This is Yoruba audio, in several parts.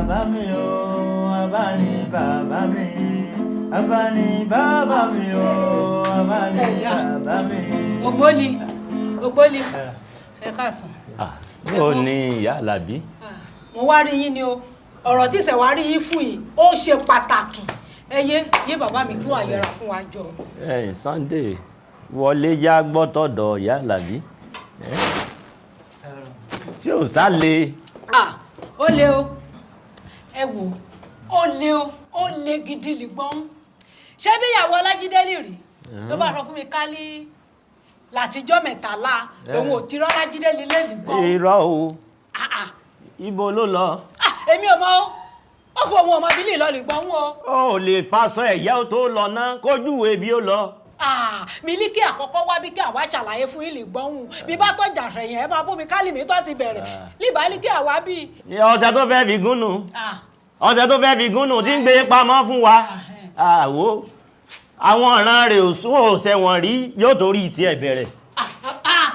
Bàbá mi o, bàbá ni bàbá mi. Bàbá ni bàbá mi o, bàbá ni bàbá mi. Ògbólì, Ògbólì, ẹ káàsán. Ó ní ìyá Àlàbí. Mo wá rí yín ni o, ọ̀rọ̀ tí ìṣẹ̀ wá rí yín fún yìí, ó ṣe pàtàkì. Ẹ yé yé bàbá mi kí wàá yẹra fún wa jọ. Ẹ Sunday wọlé yá gbọ́tọ̀dọ̀ ìyá Àlàbí. Tí ò sá le. Ó le o, ẹ wò ó le o, ó le gidi lìgbọ́n. Ṣé bí ìyàwó Ọlájídé lè rí ló bá sọ fún mi kálí látijọ́ mẹ́tàlá lòun ò ti rọ́ Ọlájídé lílé lìgbọ́n. Irọ́ o, ibo ló lọ? Èmi ò mọ̀ o, ó fún òun ọmọ bílí lọ lìgbọ́n o. Ó lè faṣọ ẹ̀yà ó tó lọ ná kójúwe bí ó lọ. Mílíkì àkọ́kọ́ wá bí kí àwa ṣàlàyé fún ilé gbọ́hùn bí bá tọ́jà sẹ̀yìn ẹ máa bómi kálí mi tó ti bẹ̀rẹ̀ líbàálí kí àwa bí. Ọṣẹ tó fẹ́ fi gúnnu, ọṣẹ tó fẹ́ fi gúnnu tí ń gbé pamọ́ fún wa. Àwo àwọn ọ̀ràn rẹ̀ ò sún òṣè wọn rí, yóò torí ti ẹ̀ bẹ̀rẹ̀,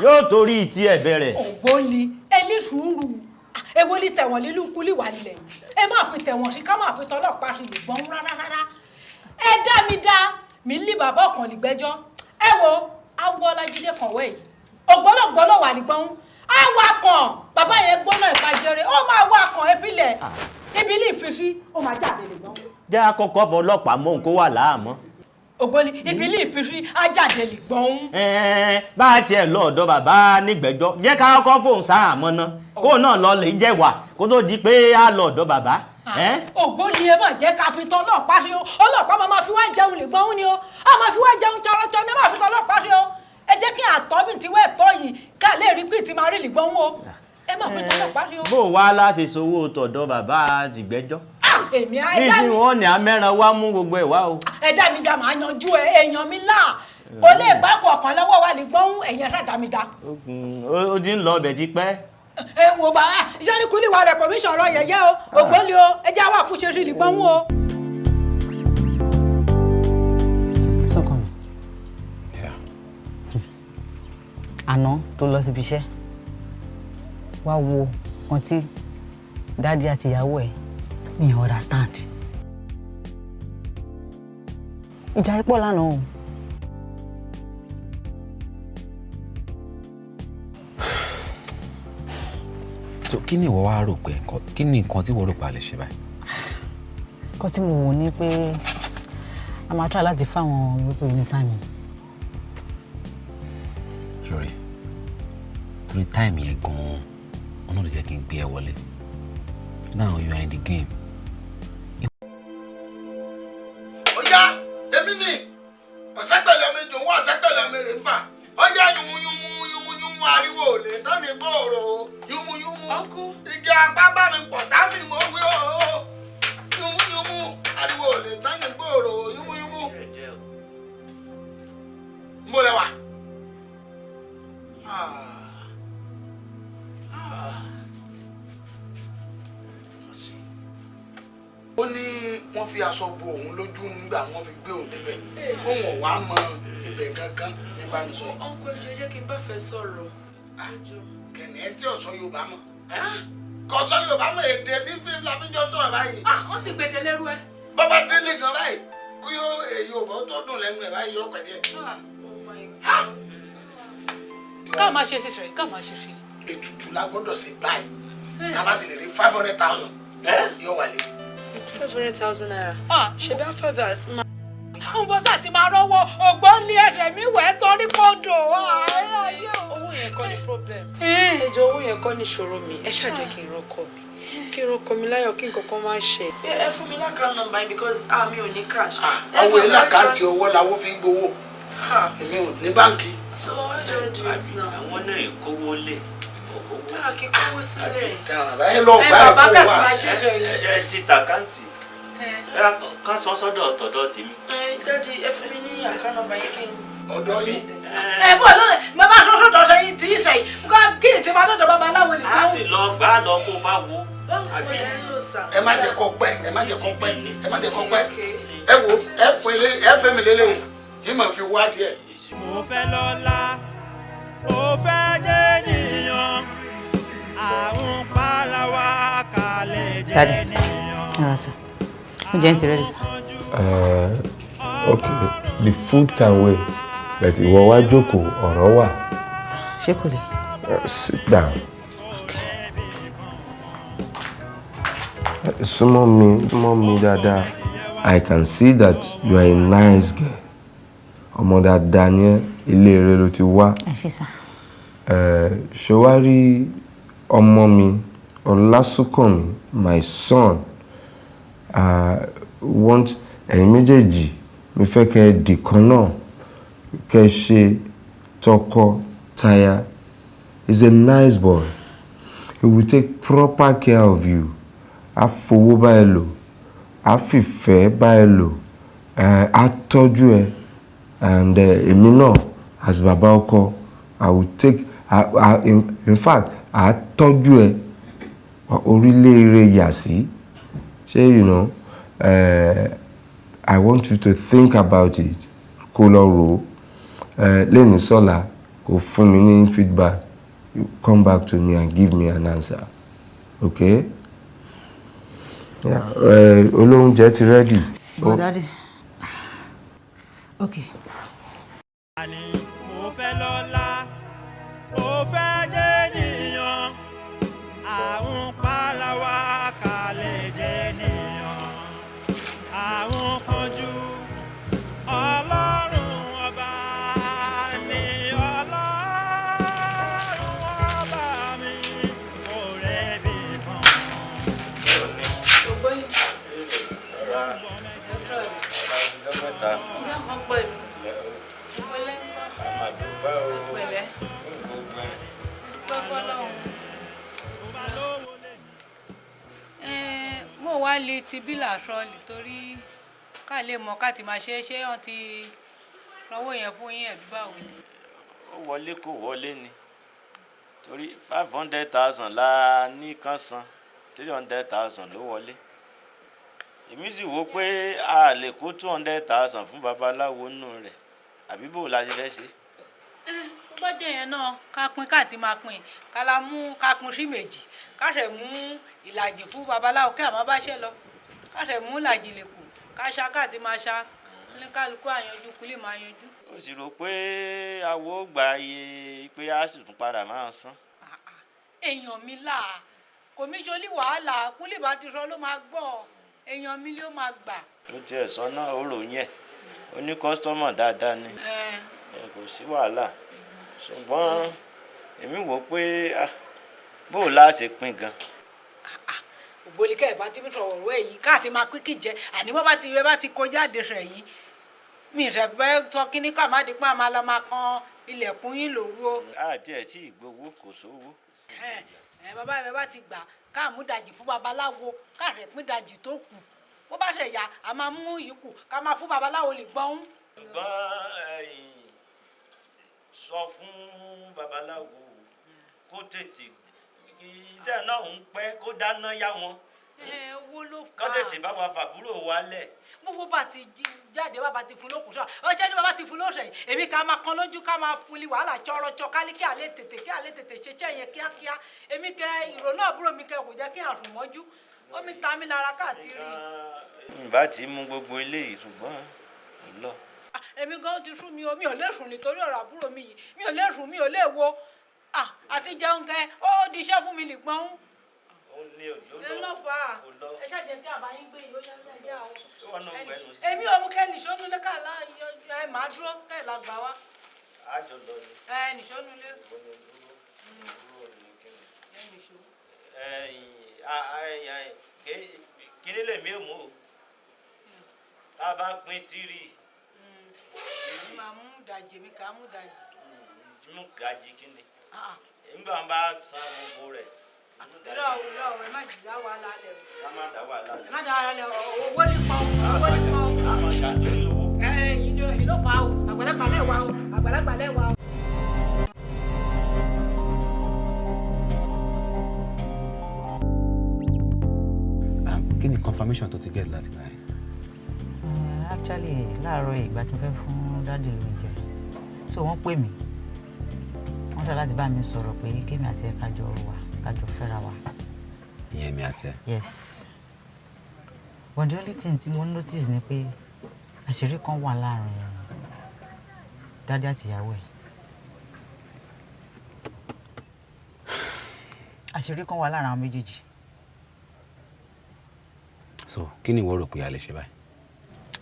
yóò torí ti ẹ̀ bẹ̀rẹ̀. Ògbólì ẹni sùúrù, èwo ni tẹ̀wọ̀n lílù kúlì wà nílẹ̀ yìí, ẹ má fi tẹ̀wọ̀n sí ká má fi tọlọ́pàá sí lè gbọ́n rárá rárá. Ẹ dá mi dá mi lé bàbá ọ̀kan lìgbẹ́jọ́. Ẹ wo awọ Ọlájídé kan wẹ̀ yìí, ògbólógbòólò wà lìgbọ́n awakọ̀ bàbá yẹn gbóná ìpàjẹrẹ, ó máa wakọ̀ efilẹ̀ ibi ilé ìfisí ó máa jáde lìgbọ́n. Jẹ́ àkọ́kọ́ fọ ọlọ́pàá mọ́ òun kó wà láàmú. Ògbólì ibi ilé ìfisí á jáde lìgbọ́n. Bá a tiẹ̀ lọ ọ̀dọ̀ bàbá nígbẹ́jọ́, jẹ́ ká kọ́kọ́ fóun sáàmọ́ ná, kóun náà lọ lè jẹ́wà kó tó di pé á lọ ọ̀dọ̀ bàbá. Ògbólì ẹ má jẹ́ ká fi tọ́ ọlọ́pàá sí o, ọlọ́pàá máa fi wá jẹun lè gbọ́n ni o, a máa fi wá jẹun tọrọtọ ní máa fi tọ́ ọlọ́pàá sí o. Ẹ jẹ́ kí àtọ́ mi ti wẹ́ ẹ̀tọ́ yìí ká lè rí pé ti máa rí lè gbọ́n o, ẹ má fi tọ́ ọlọ́pàá sí o. Bó wá láti sowó tọ̀dọ̀ bàbá tìgbẹ́jọ́? Èmi á dá mi. Níṣẹ́ wọn ní amẹ́ran wá mú gbogbo ẹ̀ wá o. Ẹ dá mi dá, màá yanjú ẹ, èèyàn mi là kò lè gbá kọ̀ọ̀kan lọ́wọ́ wa lè gbọ́n, ẹ̀yìn ẹ̀ṣá dá mi dá. Ó ti ń lọ ọbẹ̀ ti pẹ́. Ẹ wò bá iṣẹ́ ní kúlí wa rẹ̀ kò mí sọ̀rọ̀ yẹ̀yẹ́ o, Ògbólì o, ẹ jẹ́ àwọn àfúnṣe sí lè gbọ́n o. Sọ́kànmí. Àná tó lọ síbi iṣẹ́, wá wo ohun tí dádì àti ìyàwó ẹ̀ mi understand. Ìjà yìí pọ̀ lánàá o. So kí ni ìwọ wá rò pé nǹkan, kí ni nǹkan tí ìwọ rò pé a lè ṣe báyìí? Nǹkan tí mo wò ni pé a máa try láti fáwọn wípé ní time. Sorry, torí time yẹn gan-an, ọ̀nà ló jẹ́ kí n gbé ẹ wọlé. Now you are in the game. Ọ̀yá, èmi ni ọ̀sẹ́pẹ̀lẹ̀ mi jòwó, ọ̀sẹ́pẹ̀lẹ̀ mi rè ń fà. Ọ̀yá yùmùyùmù yùmùyùmù ariwo ò lè tán ní gbòòrò yùmùyùmù. Igi apá bá mi pọ̀ tá mi mọ̀ wí o. Yùmùyùmù ariwo ò lè tán ní gbòòrò yùmùyùmù. Mo lẹ wà. Ó ní wọ́n fi aṣọ bo òun lójú nígbà wọ́n fi gbé òun débẹ̀, òun ò wá mọ ibẹ̀ kankan ní bá mi sọ. Ọkọ ẹ jẹ́ kí n bá fẹ́ sọ̀rọ̀. Kẹ̀nì ẹ tí ò sọ Yorùbá mọ́, kò sọ Yorùbá mọ́, èdè ní fíìmù la fi ń jọ sọ̀rọ̀ báyìí. Wọ́n ti gbèdé lẹ́rú ẹ. Bàbá délé gan báyìí kí Yorùbá tó dùn lẹ́nu ẹ̀ báyìí yọ pẹ̀lú ẹ̀. Ká máa ṣe ṣe ká máa ṣe ṣe. Ètùtù la gbọ́dọ̀ ṣe báyìí, ká bá ti lè rí 500,000 yóò wà lé. 500,000 naira. Ṣe bí after that ma. Ń bọ́ sáà ti máa rọ́wọ́ ògbón ní ẹsẹ̀ mi wẹ̀ torí kóńdò. Owó yẹn kọ́ ni problem. Ẹ jọ̀ọ́ owó yẹn kọ́ ni ìṣòro mi. Ẹ ṣáà jẹ́ kí n rọ́kọ mi. Kí n rọ́kọ mi láyọ̀ kí nǹkan kan máa ṣe. Ẹ fún mi lákàá nọ́mbà yín because mi ò ní cash. Àwọn ilé àkáǹtì ọwọ́ làwọn fi ń gbowó. Èmi ò ní báǹkì. So how do I do it now? Àwọn náà kówó lé. Kí kówó sílẹ̀. Ẹ lọ gbá ẹ̀kọ́ wa. Ẹ ti tàkáǹtì. Ká sọ sọ́dọ̀ tọ̀dọ̀ tèmi. Ẹ dáàdi ẹ fún mi ní àká nọ́mbà yín kí n. Ọ̀dọ̀ yín. Ẹ bọ̀ lọ́dọ̀ bàbá sọ sọ́dọ̀ yín tí ì sẹ́yìn. Kí n ti máa lọ́dọ̀ babaláwo nìkan. A sì lọ gbá lọ kó fá wo. Ẹ má jẹ́ kó pẹ́, ẹ má jẹ́ kó pẹ́, ẹ má jẹ́ kó pẹ́. Ẹ wo ẹ pèlè ẹ fẹ́ mi lélẹ̀ yìí mà fi wá díẹ̀. Mo fẹ́ lọ́lá, mo fẹ́ jẹ́ nìyàn, àwọn para wa ká lè jẹ́ nìyàn. Alright, sir. Oúnjẹ ń ti ready, sir. Okay, the food can wait, but ìwọ wá jókòó, ọ̀rọ̀ wà. Ṣé kò lè? Sit down. Súnmọ́ mi, súnmọ́ mi dáadáa. I can see that you are a nice girl. Ọmọ dáadáa ni ẹ́, ilé rere ló ti wá. Ẹ ṣé, sir. Ṣé wá rí ọmọ mi, Ọlásùnkànmí, my son, want ẹ̀yin méjèèjì, mi fẹ́ kẹ́ ẹ dìkan náà, kẹ́ ẹ ṣe tọkọ-taya. He's a nice boy. He will take proper care of you. Á fowó bá ẹ lò, á fìfẹ́ bá ẹ lò, á tọ́jú ẹ. And èmi náà, as bàbá ọkọ, I will take, in fact, á tọ́jú ẹ orílẹ̀-èdè yà sí. Ṣé you know, I want you to think about it. Kó lọ rò ó. Lẹ́ni sọ́la, kó fún mi ní feedback. You come back to me and give me an answer. Okay? Yeah, olóúnjẹ ti ready. But daddy, okay. Mo fẹ́ lọ́lá, mo fẹ́ jẹ́ nìyàn, àwọn pàlàwà kalẹ̀ jẹ́ nìyàn, àwọn kanjú Ọlọ́run ọba ní Ọlọ́run ọba mi kò rẹ́bi kan. Ògbóni. Ìjọ kan pẹ̀lú. Pẹ̀lẹ́. Pẹ̀lẹ́. Dúpẹ́ fọ́lọ́run. Mo wá lè ti bílà sọ́ọ̀lì torí ká lè mọ̀ ká ti máa ṣe é, ṣé wọ́n ti sanwó yẹn fún yín ẹ̀bí báwo ni? Ó wọlé kò wọlé ni, torí 500,000 la ní kán san, 300,000 ló wọlé. Èmi sì wò pé a lè kó 200,000 fún babaláwo nù rẹ̀, àbí bò la ṣe fẹ́ ṣe. Tó bá jẹ́ yẹn náà, ká pín, ká ti máa pín, ká la mú, ká pín sí méjì, ká ṣẹ̀ mú ìlàjì fún babaláwo kí àmọ́ bá ṣe lọ, ká ṣẹ̀ mú ìlàjì lè kù, ká ṣá ká ti máa ṣá ní kálukú àyanjú kúlè máa yanjú. Ó sì rò pé awo gba iye pé a sì tún padà máa san. Èèyàn mi là kò mí ṣolí wàhálà, kúlè bá ti sọ ló máa gbọ́, èèyàn mi ló máa gbà. Ó tiẹ̀ sọ náà, ó ròyìn ẹ̀, ó ní kọ́sítọ́mọ̀ dáadáa ni, kò sí wàhálà, ṣùgbọ́n èmi wò pé bó o láà ṣe pín gan. Ògbólikẹ́ ẹ̀ bá ti fi sọ̀rọ̀ ọ̀rọ̀ ẹ̀ yìí káàtì máa pín kìjẹ́, àní bọ́ bá ti bá ti kọjá àdé rẹ̀ yìí, mi rẹ̀ bẹ́ sọ kíní ká má di pé àmà la máa kan ilẹ̀kùn yín lóru o. Àti ẹ̀ tí ìgbowó kò sówó. Ẹ bàbá rẹ bá ti gbà ká mú dajì fún babaláwo, ká rẹ̀ pín dajì tó kù, bó bá rẹ̀ yá a máa mú yìí kù ká máa fún babaláwo lè gbọ́n. Ṣùgbọ́n sọ fún babaláwo kó tètè, iṣẹ́ náà ń pẹ́, kó dáná yá wọn. Owó ló fà á. Kó tètè bá wa fàbúrò wa lẹ̀. Gbogbo bá ti jáde, bàbá ti fún lókùn sọ ọṣẹ ní bàbá ti fún lóṣẹ yìí, èmi ká máa kan lójú, ká máa fún ní wàhálà tsọrọtsọ kálí kí alẹ́ tètè, kí alẹ́ tètè ṣiṣẹ́ yẹn kíákíá. Èmi kẹ ìrònú àbúrò mi kẹ kò jẹ́ kí àrùn mọ́jú, ó mi ta mí lára káàkiri. Nbá ti mú gbogbo eléyìí ṣùgbọ́n kò lọ. Èmi gan ti sú mi o, mi ò lè sùn nítorí ọ̀rọ̀ àbúrò mi yìí, mi ò lè sùn, mi ò lè wo àti jẹun kẹ ó di iṣẹ́ fún mi nìgbọ́n. Ó ní òjò lọ lọ. Ẹ ṣáà jẹ́ kí àbáyín gbé yìí ó yá yá o. Èmi ò mú kẹ́ nìṣó nulẹ̀ ká lá ẹ máa dúró kẹ́ ẹ̀ la gbà wá. Àjọ lọ ni. Ẹ nìṣó nulẹ̀. Ẹ nìṣó. Kíní lèmi ò mú o, tá a bá pín tírì. Èmi máa mú dàjì, èmi kà á mú dàjì. Mú gàjì kíni? Nígbà wọn bá san gbogbo rẹ̀. Irọ́ irọ́, ẹ má jìyà wàhálà lẹ̀ o. Ká má dá wàhálà lẹ̀. Ẹ má dá wàhálà lẹ̀ o, owó ní pọ̀, owó ní pọ̀. Àmọ̀ ìjà torí owó. Ẹ ẹ yìí ló fà á o, àgbàlagbà lẹ̀ wá o, àgbàlagbà lẹ̀ wá o. Kí ni confirmation tó ti get láti gbà yẹn? Actually, láàárọ̀ ìgbà tí mo fẹ́ fún daddy lóúnjẹ, so wọ́n pè mí, wọ́n ṣe láti bá mi sọ̀rọ̀ pé kémi àti ẹ̀ kájọ wà, kájọ fẹ́ra wa. Ìyẹn mi àti ẹ? Yes. But the only thing tí mo notice ni pé àṣírí kan wà láàrin daddy àti ìyàwó ẹ̀. Àṣírí kan wà láàrin àwọn méjèèjì. So kí ni ìwọ rò pé a lè ṣe báyìí?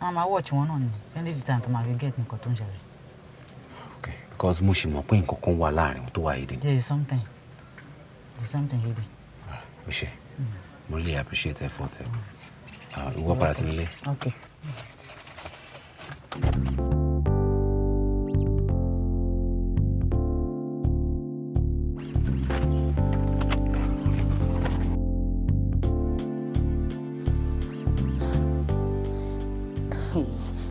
Àwọn máa watch wọn náà ni pending the time tó máa fi get nǹkan tó ń ṣẹlẹ̀. Okay, because mo ṣì mọ̀ pé nǹkan kan wà láàrin tó wà hidden. There is something. There is something hidden. O ṣe, mo really appreciate effort ẹ. Ìwọ padà sínú ilé. Okay.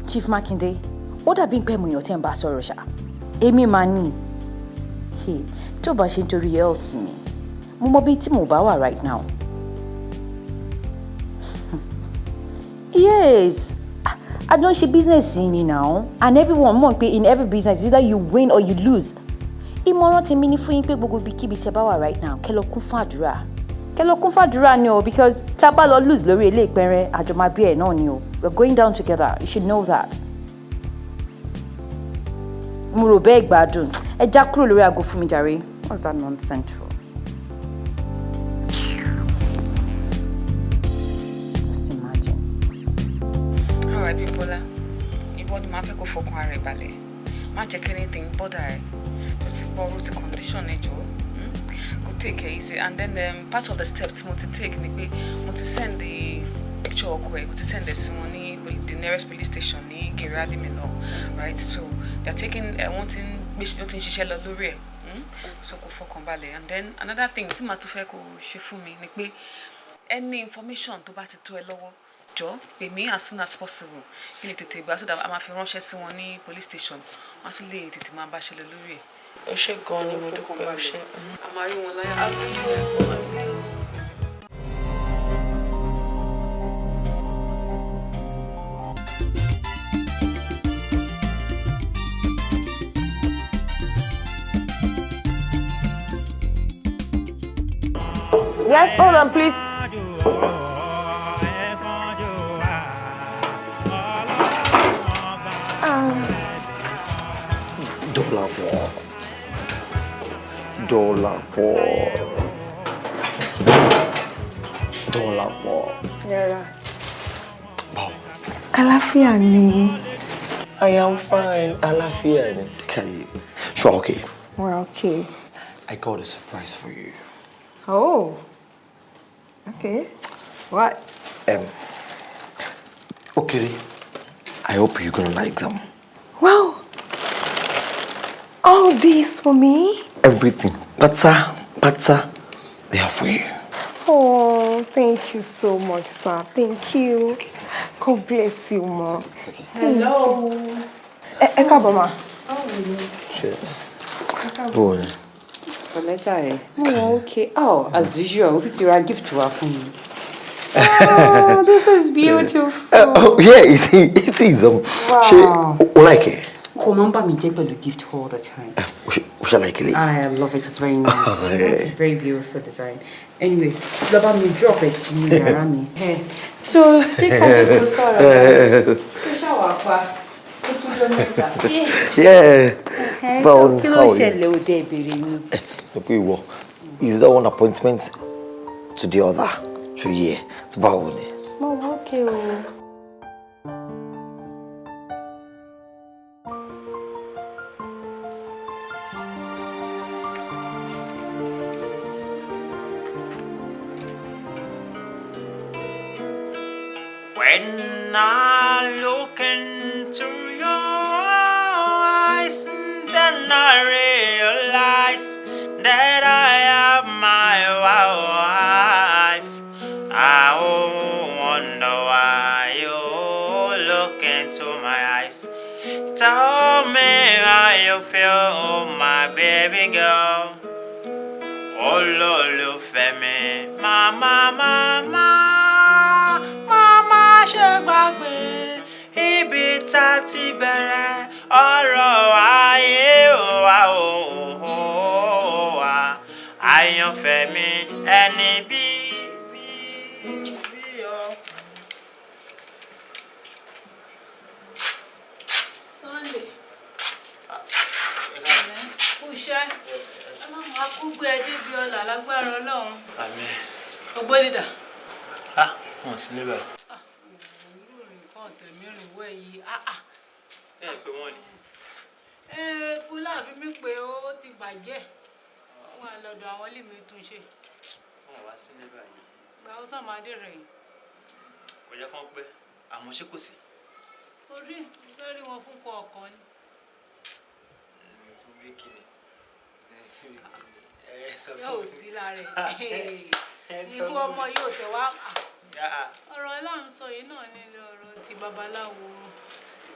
Chief Makinde, ó dàbí pé mo yàn tẹ́ ń bá sọ̀rọ̀ ṣá. Èmi máa ní. Tó bá ṣe nítorí health mi, mo mọ bí tí mo bá wà right now. Yes, I don't ṣe business yìí ni now, and everyone mọ̀ pé in every business either you win or you lose. Ìmọ̀ràn tèmi ní fún yín pé gbogbo ibikíbi tẹ́ bá wà right now, kẹ́ lọ kún fún àdúrà. Kẹ́ lọ kún fún àdúrà ni o, because tá a bá lọ lose lórí ilé ìpẹrẹ, àjọmọ̀bí ẹ̀ náà ni o. We're going down together. You should know that. Mo rò bẹ́ẹ̀ gbádùn. Ẹ já kúrò lórí aago fún mi jàre. What's that nonsense for? Just imagine. All right, Bímbọ́lá. Ìwọ ni màá fẹ́ kó fọkàn ara ẹ̀ balẹ̀. Má jẹ́ kí anything bother ẹ. Ó ti gbọ́ orú ti condition ẹ jọ̀ọ́. Go take it easy. And then part of the steps mo ti take ni pé mo ti send the picture ọkọ ẹ, mo ti send ẹ sí wọn ní the nearest police station ní Gèrè Alimi lọ, right? So they are taking wọ́n ti ń gbé wọ́n ti ń ṣiṣẹ́ lọ lórí ẹ̀, so kò fọkàn balẹ̀. And then another thing tí màá tún fẹ́ kó ṣe fún mi ni pé any information tó bá ti tó ẹ lọ́wọ́, jọ̀ọ́ pè mí as soon as possible kí lè tètè gbà so that a máa fi ránṣẹ́ sí wọn ní police station, wọ́n á tún lè tètè máa bá ṣe lọ lórí ẹ̀. Ó ṣé gan ni, mo dúpẹ́, ó ṣé. A máa rí wọn láyà. Yes, hold on, please. Dọ́làpọ̀. Dọ́làpọ̀. Dọ́làpọ̀. Yàrá. Àlàáfíà ni. I am fine. Àlàáfíà ni. Look at you. Sure, okay. We're okay. I got a surprise for you. Oh. Okay. What? Okay. I hope you're gonna like them. Wow. All these for me? Everything. Pata, pata, they are for you. Oh, thank you so much, sir. Thank you. God bless you, ma. Hello. Ẹ káàbọ̀, ma. Báwo ni? Pẹ̀lẹ́ jàre. Mo wà okay. Oh, as usual, ó tún ti ra gift wá fún mi. Oh, this is beautiful. Oh, yeah, it is. Wow. Ṣé o like it? Kò máa ń bà mí jẹ́ pẹ̀lú gift all the time. O ṣe like it? I love it. It's very nice. Yeah. Very beautiful design. Anyway, lọ bá mi drop ẹ̀ sínú yàrá mi. So, take care of sọ̀rọ̀. Ṣé ṣàwà pa? Ó tún jọ mẹ́ta. Yeah. So, kí ló ṣẹlẹ̀ òde ìbéèrè mi? Pé ìwọ, is that one appointment to the other? So yeah, so báwo ni? Mo wà okay o. When I look into your eyes, then I realize that I have my wife. I wonder why you look into my eyes. Tell me how you feel, my baby girl. Olólùfẹ́ mi, màmá, màmá, màmá ṣe gbàgbé ibi tá a ti bẹ̀rẹ̀ ọ̀rọ̀ ayé wa o wa. Àyànfẹ́ mi, ẹni bí bí bí ọkùnrin. Lágbára Ọlọ́run. Àmín. Gbogbo dídà. Ah, wọn ò sí níbẹ̀. Irú nǹkan tẹ̀mí rìn wẹ̀ yìí. Ẹ pé wọ́n ni. Ẹ kú láàfin mi pé ó ti bàjẹ́. Wọ́n á lọ́dọ̀ àwọn ilé mi tún ṣe. Wọn wá sí níbẹ̀ yìí. Gba ó sàmádé rẹ̀ yìí. Kò jẹ́ kán pẹ́, àmọ́ ṣé kò sí? Orí fẹ́ rí wọn fún kọ ọ̀kan ni. Fún bí kíni? Ẹ sọ fún mi. Yóò sí lára ẹ̀. Ikú ọmọ yóò tẹ̀ wá. Ọ̀rọ̀ là ń sọ yìí náà nílé ọ̀rọ̀ ti babaláwo.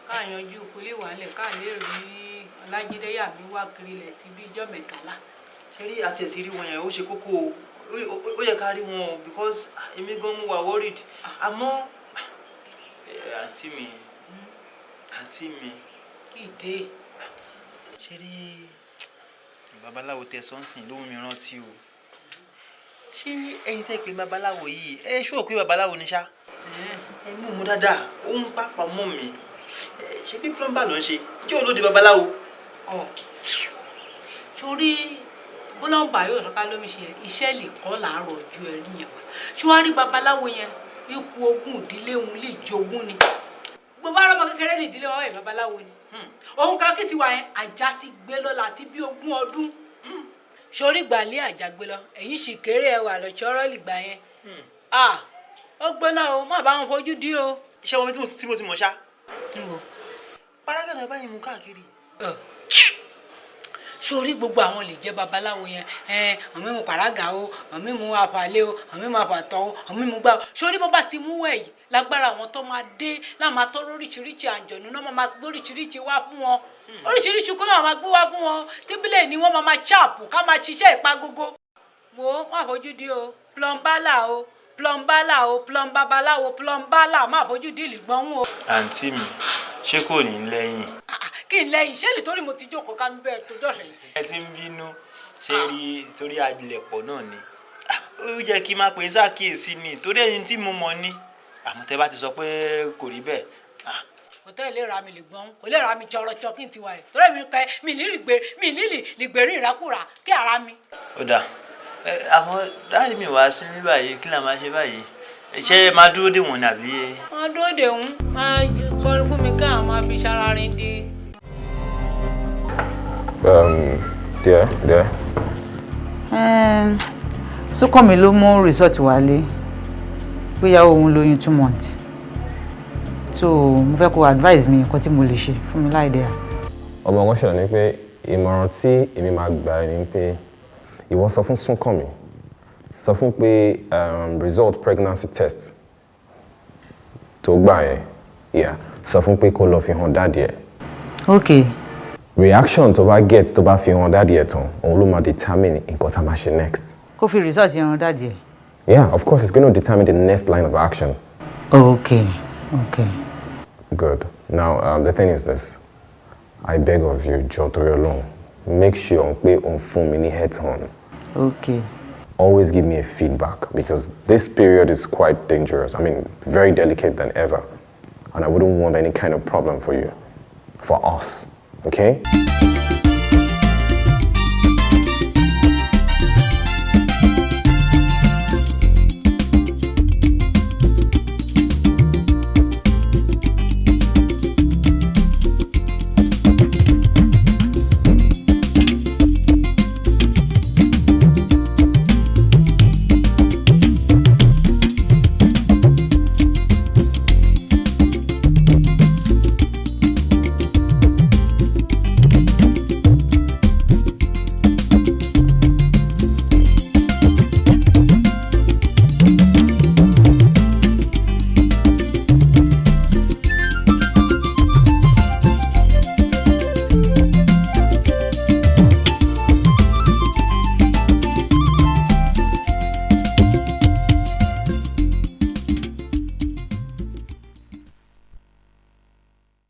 Ká yanjú kulé wàhálẹ̀ ká lè rí Ọlájídé yà mí wá kiri lẹ̀ ti bí ijọ́ mẹ́tàlá. Ṣé rí àti ẹ̀ ti rí wọn yẹn, ó ṣe kókó o. Ó yẹ ká rí wọn o because èmi gan mo wà worried. Àmọ́ àǹtí mi, àǹtí mi. Ìdè. Ṣé rí babaláwo tẹ sọ́nsìn ló mú mi rántí o. Ṣé ẹni tẹ́ pé babaláwo yìí, ẹ ṣó pé babaláwo ni ṣá? Ẹ mú mu dáadáa, ó ń pàpà mọ́ mi. Ṣé bí plumber ló ń ṣe? Jẹ́ olóde babaláwo. Ọ̀ torí bọ́lọ́mbà yóò sọ́ká lómi ṣe iṣẹ́ lè kọ́ làárọ̀ ju ẹ̀rí yẹn wá. Ṣé wàá rí babaláwo yẹn? Ikú ogún ìdílé òun lè jogún ni. Gbogbo arọ́mọ kékeré ní ìdílé wọn wẹ̀ babaláwo ni. Òun kan kí ti wà yẹn, àjà ti gbé lọ láti bí 20 ọdún. Sórí gbàlẹ́ àjà gbé lọ, ẹ̀yìn sì kéré ẹwà lọ́sọ̀rọ̀ lìgbà yẹn. Ó gbóná o, má bá wọn fojú dí o. Iṣẹ́ wọn tí mo ti mọ̀ ṣá. Parágànà báyìí mú káàkiri. Sórí gbogbo àwọn lè jẹ́ babaláwo yẹn, àwọn mímu pàrágà o, àwọn mímu àfàlẹ́ o, àwọn mímu àfàtọ́ o, àwọn mímu gbà o. Sórí bó bá ti mú wẹ̀ yìí lágbára àwọn tó máa dé láwọn máa tọ́ lóríṣiríṣi àǹjọ̀nù náà máa gbóríṣiríṣi wá fún wọn. Oríṣiríṣi kó náà máa gbé wá fún wọn. Tíbílẹ̀ ni wọ́n máa ṣáàpù ká máa ṣiṣẹ́ ìpagogo. Wo má fojú di o, plọmbálà o, plọmbálà o, plọmbabaláwo, plọmbálà má fojú di ìlìgbọ́n o. Àǹtí mi, ṣé kò ní lẹ́yìn? Kí n lẹ́yìn, ṣé nítorí mo ti jókòó ká mi bẹ́ẹ̀ tó dọ̀rẹ́ yìí. Ẹ ti ń bínú, ṣé rí torí àjìlẹ̀pọ̀ náà ni. Ó jẹ́ kí n máa pè é ṣàkíyèsí ni, torí ẹni tí mo mọ̀ ni. Àmọ́ tẹ́ bá ti sọ pé kò rí bẹ́ẹ̀. Kò tẹ́ lè ra mi lè gbọ́n, kò lè ra mi jọrọjọ kí n ti wà yìí. Torí mi kẹ́ mi ní lè gbé rí ìrákùrà kí ara mi. Ó dáa, àmọ́ dáàrí mi wá sí ní báyìí, kí la máa ṣe báyìí? Ṣé máa dúró dè wọ́n nàbí? Máa dúró dè wọ́n, máa kọrin fún mi ká máa fi ṣara rin di. Dear, dear. Súnkànmí ló mú result wálé bóyá òun lóyún 2 months, so mo fẹ́ kó advise mi nǹkan tí mo lè ṣe fún mi láì dẹ́yà. Ọmọ ọkàn ṣẹlẹ̀ ni pé ìmọ̀ràn tí èmi máa gbà ẹ́ ni pé ìwọ sọ fún Súnkànmí, sọ fún pé result pregnancy test tó gbà yẹn, yeah, sọ fún pé kó lọ fi hàn dáàdì ẹ̀. Okay. Reaction tó bá get tó bá fi hàn dáàdì ẹ̀ tán, òun ló máa determine nǹkan tá a máa ṣe next. Kó fi result yẹn hàn dáàdì ẹ̀. Yeah, of course, it's going to determine the next line of action. Okay, okay. Good. Now, the thing is this. I beg of you, jọ̀ọ́ torí Ọlọ́run, make sure pé òun fún mi ní head on. Okay. Always give me a feedback because this period is quite dangerous. I mean, very delicate than ever. And I wouldn't want any kind of problem for you, for us. Okay?